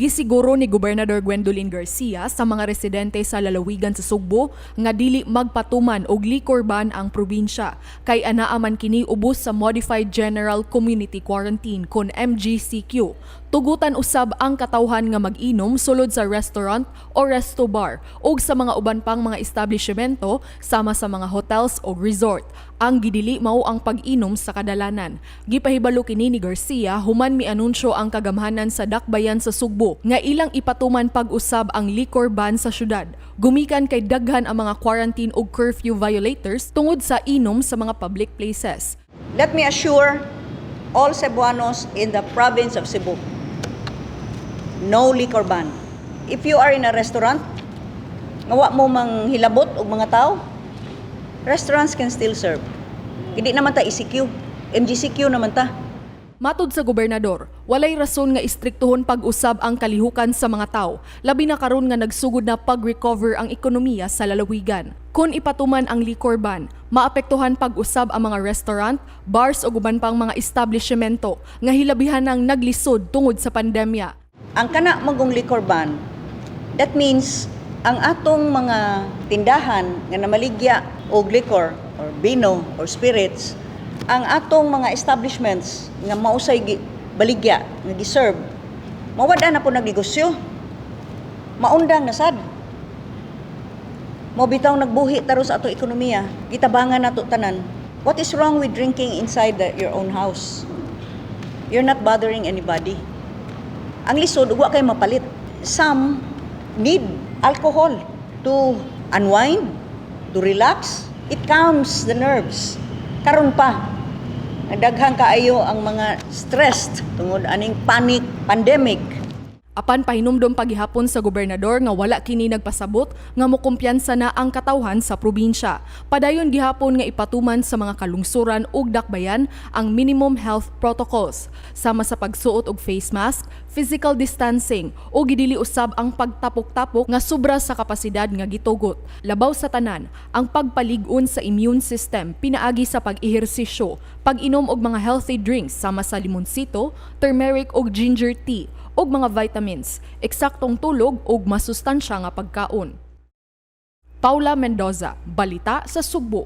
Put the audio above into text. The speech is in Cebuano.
Gisiguro ni Gobernador Gwendolyn Garcia sa mga residente sa lalawigan sa Sugbo nga dili magpatuman og liquor ban ang probinsya kay anaa man kini ubos sa Modified General Community Quarantine kon MGCQ. Tugutan usab ang katawhan nga mag-inom sulod sa restaurant o resto bar ug sa mga uban pang mga establishmento sama sa mga hotels o resort. Ang gidili mao ang pag-inom sa kadalanan. Gipahibalo kini ni Garcia human mianunsyo ang kagamhanan sa Dakbayan sa Sugbo nga ilang ipatuman pag-usab ang liquor ban sa syudad. Gumikan kay daghan ang mga quarantine ug curfew violators tungod sa inom sa mga public places. Let me assure all Cebuanos in the province of Cebu, no liquor ban. If you are in a restaurant, nga wa mo manghilabot og mga tao, restaurants can still serve. Hindi naman ta ECQ, MGCQ naman ta. Matod sa gobernador, walay rason nga istriktuhon pag-usab ang kalihukan sa mga tao, labi na karon nga nagsugod na pag-recover ang ekonomiya sa lalawigan. Kung ipatuman ang liquor ban, maapektuhan pag-usab ang mga restaurant, bars ug uban pang mga establishmento nga hilabihan ang naglisod tungod sa pandemya. Ang kana magong liquor ban, that means ang atong mga tindahan nga namaligya og liquor or bino or spirits, ang atong mga establishments nga mausay baligya nga giserve, mawad-an na pod nagnegosyo. Maundang na sad. Mao bitaw nagbuhi taro sa ato ekonomiya, gitabangan nato tanan. What is wrong with drinking inside your own house? You're not bothering anybody. Ang lisod, wa kay mapalit. Some need alcohol to unwind, to relax. It calms the nerves. Karon pa, daghan kaayo ang mga stressed tungod aning panic pandemic. Apan pahinumdom pagihapon sa gobernador nga wala kini nagpasabot nga mokumpiyansa na ang katawhan sa probinsya. Padayon gihapon nga ipatuman sa mga kalungsuran ug dakbayan ang minimum health protocols sama sa pagsuot og face mask, physical distancing ug gidili usab ang pagtapok-tapok nga sobra sa kapasidad nga gitugot. Labaw sa tanan, ang pagpalig-on sa immune system pinaagi sa pag-ehersisyo, pag-inom og mga healthy drinks sama sa limonsito, turmeric ug ginger tea ug mga vitamins, eksaktong tulog ug masustansya nga pagkaon. Paula Mendoza, Balita sa Sugbo.